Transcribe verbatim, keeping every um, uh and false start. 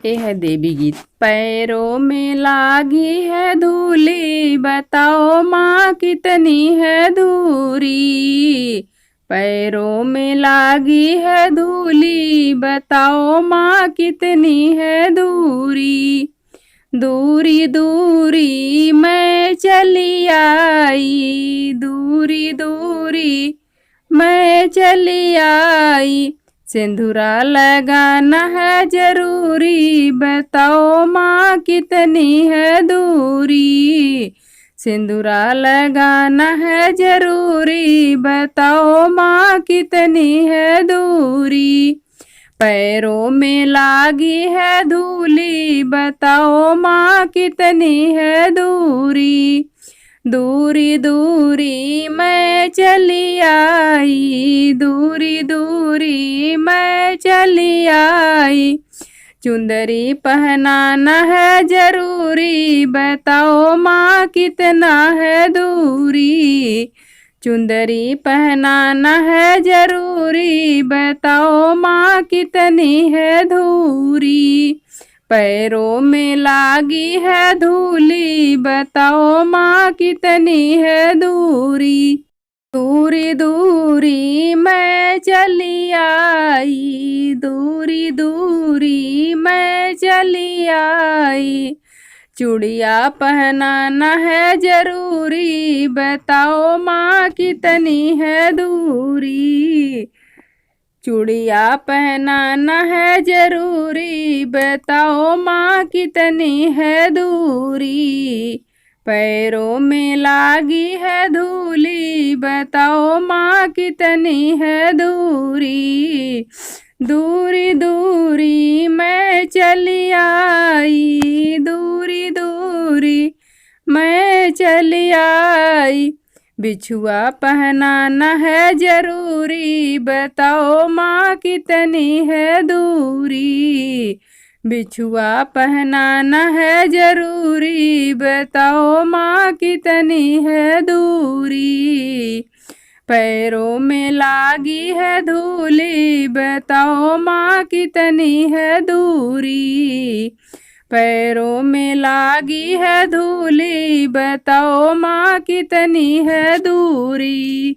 एह देवी गीत। पैरों में लागी है धूली, बताओ माँ कितनी है दूरी। पैरों में लागी है धूली, बताओ माँ कितनी है दूरी। दूरी दूरी मैं चली आई, दूरी दूरी मैं चली आई। सिंदूरा लगाना है जरूरी, बताओ माँ कितनी है दूरी। सिंदूरा लगाना है जरूरी, बताओ माँ कितनी है दूरी। पैरों में लागी है धूली, बताओ माँ कितनी है दूरी। दूरी दूरी मैं चली आई, दूरी दूरी मैं चली आई। चुंदरी पहनाना है जरूरी, बताओ माँ कितना है दूरी। चुंदरी पहनाना है जरूरी, बताओ माँ कितनी है दूरी। पैरों में लागी है धूली, बताओ माँ कितनी है दूरी। दूरी दूरी मैं चली आई, दूरी दूरी मैं चली आई। चूड़िया पहनाना है जरूरी, बताओ माँ कितनी है दूरी। चूड़िया पहनाना है जरूरी, बताओ माँ कितनी है दूरी। पैरों में लागी है धूली, बताओ माँ कितनी है दूरी। दूरी दूरी मैं चली आई, दूरी दूरी मैं चली आई। बिछुआ पहनाना है जरूरी, बताओ माँ कितनी है दूरी। बिछुआ पहनाना है जरूरी, बताओ माँ कितनी है दूरी। पैरों में लागी है धूली, बताओ माँ कितनी है दूरी। पैरों में लागी है धूली, बताओ माँ कितनी है दूरी।